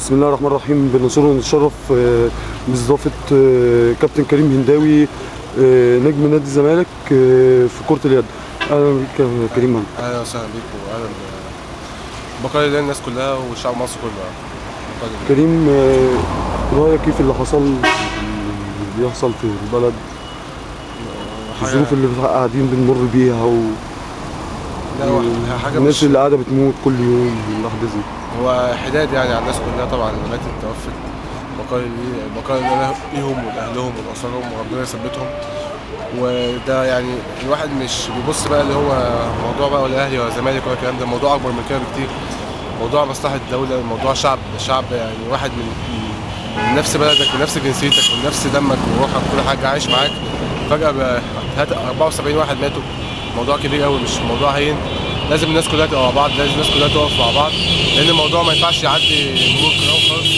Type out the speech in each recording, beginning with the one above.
بسم الله الرحمن الرحيم. بنسر ونتشرف باستضافه كابتن كريم هنداوي نجم نادي الزمالك في كرة اليد. اهلا بك يا كريم. اهلا وسهلا بيك واهلا بقايا الناس كلها والشعب المصري كله. كريم، رايك كيف اللي حصل اللي بيحصل في البلد، الظروف اللي قاعدين بنمر بيها حاجة الناس اللي قاعدة بتموت كل يوم الاحداث دي؟ هو حداد يعني على الناس كلها طبعا اللي ماتت توفت، بقايا ليهم ولاهلهم ولاسرهم وربنا يثبتهم. وده يعني الواحد مش بيبص بقى اللي هو موضوع بقى ولا اهلي ولا زمالك ولا الكلام ده، الموضوع اكبر من كده بكتير. موضوع مصلحة الدولة، موضوع شعب يعني واحد من نفس بلدك من نفس جنسيتك من نفس دمك وروحك كل حاجة عايش معاك، فجاة بقى 74 واحد ماتوا. موضوع كبير قوي، مش موضوع هين. لازم الناس كلها تبقى مع بعض، لازم الناس كلها تقف مع بعض، لان الموضوع ما ينفعش يعدي مرور كرام خالص.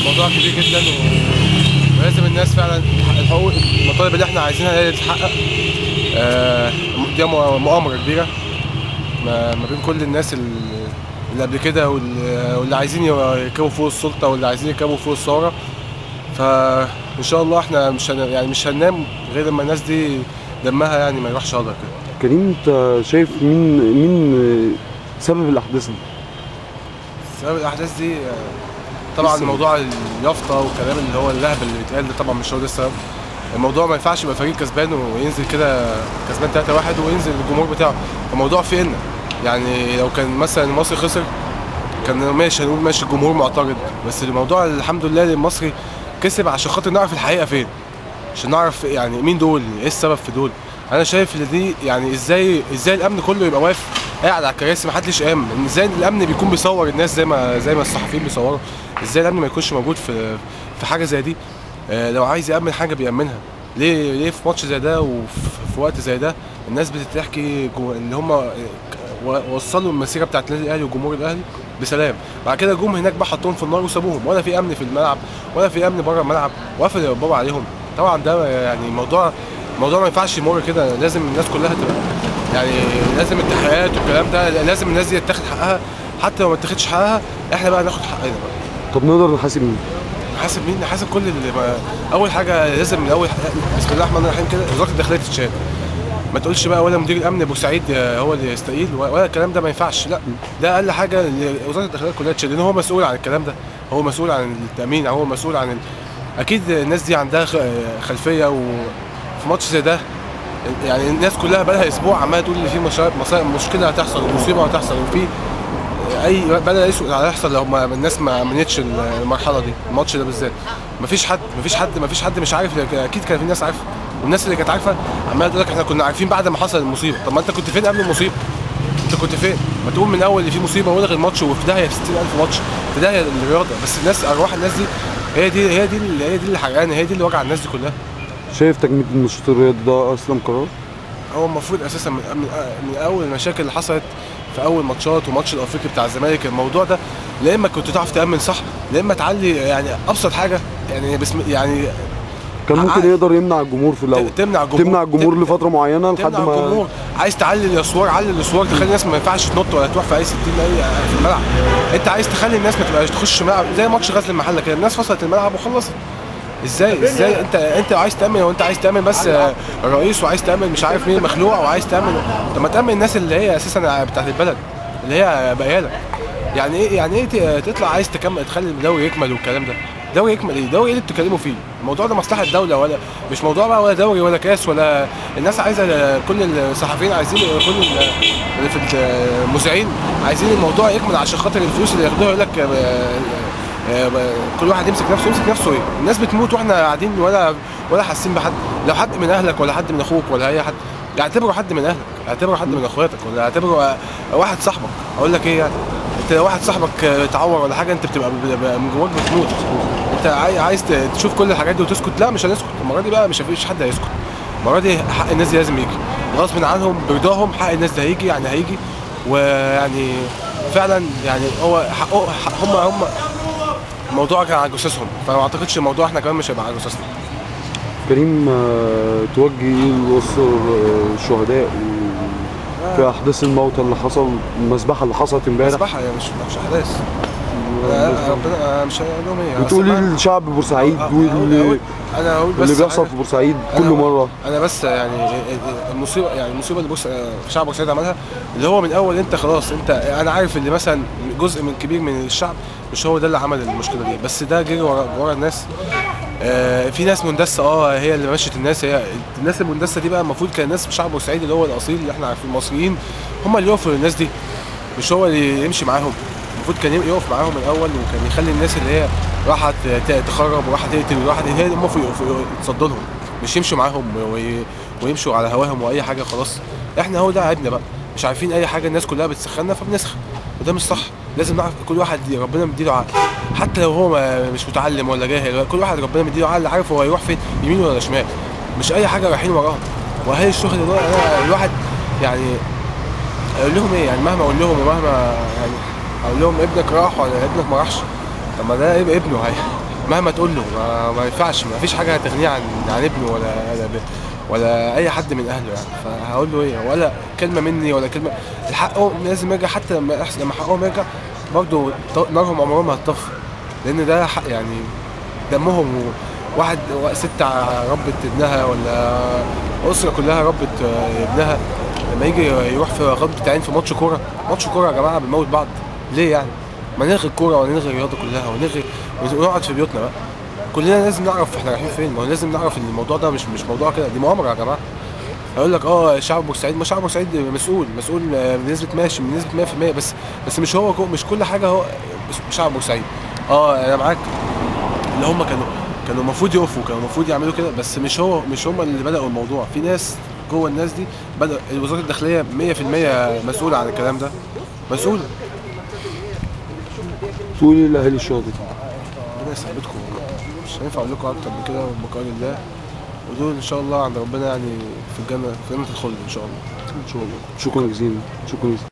الموضوع كبير جدا ولازم الناس فعلا الحقوق المطالب اللي احنا عايزينها هي اللي تتحقق. دي مؤامرة كبيرة ما بين كل الناس اللي قبل كده واللي عايزين يركبوا فوق السلطة واللي عايزين يركبوا فوق الثورة. فان شاء الله احنا مش هننام غير لما الناس دي دمها يعني ما يروحش هدر كده. كريم، انت شايف مين سبب الاحداث دي؟ سبب الاحداث دي طبعا موضوع اليافطه والكلام اللي هو اللهب اللي بيتقال ده طبعا مش هو ده السبب. الموضوع ما ينفعش يبقى فريق كسبان وينزل كده كسبان 3-1 وينزل الجمهور بتاعه. الموضوع في إلنا يعني لو كان مثلا المصري خسر كان ماشي، هنقول ماشي الجمهور معترض، بس الموضوع الحمد لله المصري كسب عشان خاطر نعرف الحقيقة فين، عشان نعرف يعني مين دول، ايه السبب في دول. انا شايف ان دي يعني ازاي الامن كله يبقى واقف قاعد على الكراسي ما حدش قام، ازاي الامن بيكون بيصور الناس زي ما الصحفيين بيصوروا، ازاي الامن ما يكونش موجود في حاجة زي دي؟ لو عايز يامن حاجة بيامنها. ليه في ماتش زي ده وفي وقت زي ده الناس بتحكي ان هم وصلوا المسيرة بتاعت النادي الاهلي وجمهور الاهلي بسلام، بعد كده جم هناك بقى حطوهم في النار وسابوهم، ولا في امن في الملعب ولا في امن بره الملعب، وقفل الباب عليهم. طبعا ده يعني موضوع ما ينفعش يمر كده، لازم الناس كلها تبقى يعني لازم التحقيقات والكلام ده، لازم الناس دي تاخد حقها، حتى لو ما اتاخدش حقها احنا بقى ناخد حقنا بقى. طب نقدر نحاسب مين؟ نحاسب مين؟ نحاسب كل اللي بقى. اول حاجة لازم من اول بسم الله الرحمن الرحيم كده وزارة الداخلية تتشال. ما تقولش بقى ولا مدير الامن بورسعيد هو اللي يستقيل ولا الكلام ده، ما ينفعش. لا، ده اقل حاجة وزارة الداخلية كلها تشيل، لان هو مسؤول عن الكلام ده، هو مسؤول عن التامين، هو مسؤول عن اكيد الناس دي عندها خلفية. وفي ماتش زي ده يعني الناس كلها بقى لها اسبوع عماله تقول ان في مشكلة هتحصل ومصيبه هتحصل وفي اي بلد اسود هيحصل لو ما الناس ما امنتش المرحلة دي. الماتش ده بالذات مفيش حد مش عارف، اكيد كان في ناس عارفه، والناس اللي كانت عارفه عماله تقول لك احنا كنا عارفين بعد ما حصل المصيبة. طب ما انت كنت فين قبل المصيبة؟ انت كنت فين؟ ما تقول من اول اللي في مصيبة والغي الماتش وفي داهية في 60000 ماتش، في داهية الرياضة. بس الناس ارواح الناس دي هي دي اللي حرقانه، هي دي اللي وجع الناس دي كلها. شايف تجميد النشاط الرياضي ده اصلا قرار؟ هو المفروض اساسا من اول المشاكل اللي حصلت في اول ماتشات وماتش الافريقي بتاع الزمالك، الموضوع ده لا اما كنت تعرف تامن صح، لا اما تعلي يعني ابسط حاجة يعني بسم يعني كان ممكن يقدر يمنع الجمهور في الاول، تمنع الجمهور لفترة معينة لحد ما الجمهور. عايز تعلي الاسوار علي الاسوار، تخلي الناس ما ينفعش تنط ولا تروح في اي 60 اي في الملعب. انت عايز تخلي الناس ما تبقاش تخش ملعب زي ماتش غزل المحلة كده، الناس فصلت الملعب وخلصت. ازاي انت عايز تامن، وانت عايز تامن بس الرئيس، وعايز تامن مش عارف مين مخلوع، وعايز تامن. طب ما تامن الناس اللي هي اساسا بتاعت البلد اللي هي بقيالك. يعني ايه تطلع عايز تكمل تخلي الدوري يكمل والكلام ده؟ دوري يكمل ايه؟ دوري ايه اللي بتتكلموا فيه؟ الموضوع ده مصلحة دولة، ولا مش موضوع بقى ولا دوري ولا كاس ولا الناس عايزه، كل الصحفيين عايزين، كل اللي في المذيعين عايزين الموضوع يكمل عشان خاطر الفلوس اللي ياخدوها. يقول لك كل واحد يمسك نفسه، يمسك نفسه ايه؟ الناس بتموت واحنا قاعدين ولا حاسين بحد. لو حد من اهلك ولا حد من اخوك ولا اي حد، اعتبره حد من اهلك، اعتبره حد من اخواتك، ولا اعتبره واحد صاحبك. اقول لك ايه يعني؟ انت لو واحد صاحبك اتعور ولا حاجة انت بتبقى من جواك بتموت. انت عايز تشوف كل الحاجات دي وتسكت؟ لا، مش هنسكت المرة دي بقى، مش هفيش حد هيسكت المرة دي. حق الناس دي لازم يجي غصب عنهم برضاهم، حق الناس ده هيجي يعني هيجي. ويعني فعلا يعني هو حقه، هم الموضوع كان على جثثهم، فما اعتقدش الموضوع احنا كمان مش هيبقى على جثثنا. كريم، توجه ايه لاسر الشهداء في احداث الموت اللي حصل، المذبحة اللي حصلت امبارح؟ مذبحه يعني مش احداث. ربنا مش هقول لهم ايه. بتقول ايه لشعب بورسعيد واللي انا هقول بس اللي بيحصل في بورسعيد كل مرة؟ انا بس يعني المصيبة، يعني المصيبة اللي شعب بورسعيد عملها، اللي هو من اول انت خلاص انت، انا عارف اللي مثلا جزء من كبير من الشعب مش هو ده اللي عمل المشكلة دي، بس ده جري ورا الناس. في ناس مندسه هي اللي مشت الناس، هي الناس المندسه دي بقى المفروض كان الناس شعب بورسعيد اللي هو الاصيل اللي احنا عارفين المصريين هم اللي يقفوا للناس دي، مش هو اللي يمشي معاهم. المفروض كان يقف معاهم الاول، وكان يخلي الناس اللي هي راحت تخرب وراحت تقتل وراحت، هي المفروض يتصدوا لهم، مش يمشوا معاهم ويمشوا على هواهم واي حاجة. خلاص احنا هو ده عيبنا بقى، مش عارفين اي حاجة، الناس كلها بتسخنا فبنسخن، وده مش صح. لازم نعرف كل واحد ربنا مديله عقل، حتى لو هو مش متعلم ولا جاهل، كل واحد ربنا مديله عقل، عارف هو هيروح فين، يمين ولا شمال، مش اي حاجة رايحين وراهم. واهالي الشغل ده الواحد يعني اقول لهم ايه يعني، مهما اقول لهم ومهما يعني اقول لهم ابنك راح ولا ابنك ما راحش، طب ما ده يبقى ابنه، مهما تقول له ما ينفعش، ما فيش حاجة هتغنيه عن ابنه ولا اي حد من اهله يعني. فهقول له ايه؟ ولا كلمة مني ولا كلمة. الحق لازم يرجع، حتى لما حقهم يرجع برضه نارهم عمرهم ما هتطفي، لان ده حق يعني دمهم. واحد ست ربت ابنها ولا اسره كلها ربت ابنها، لما يجي يروح في غضبة عين في ماتش كورة، ماتش كورة يا جماعة بنموت بعض ليه يعني؟ ما نلغي الكورة ولا نلغي الرياضة كلها ونلغي ونقعد في بيوتنا بقى. كلنا لازم نعرف احنا رايحين فين، ما هو لازم نعرف ان الموضوع ده مش موضوع كده، دي مؤامرة يا جماعة. هيقول لك شعب بورسعيد، ما شعب بورسعيد مسؤول بنسبة ماشي، بنسبة 100%، بس مش هو، مش كل حاجة هو شعب بورسعيد. انا معاك اللي هم كانوا المفروض يقفوا، كانوا المفروض يعملوا كده، بس مش هم اللي بدأوا الموضوع، في ناس جوه الناس دي بدأ. وزارة الداخلية 100% مسؤولة عن الكلام ده، مسؤولة. تقول ايه لاهالي الشاطئ؟ ربنا يثبتكم والله، مش هينفع اقول لكم اكتر من كده، وبقاء لله، ودول ان شاء الله عند ربنا يعني في الجنة، في جنة الخلد ان شاء الله. ان شاء الله. شكرا جزيلا، شكرا جزيلا.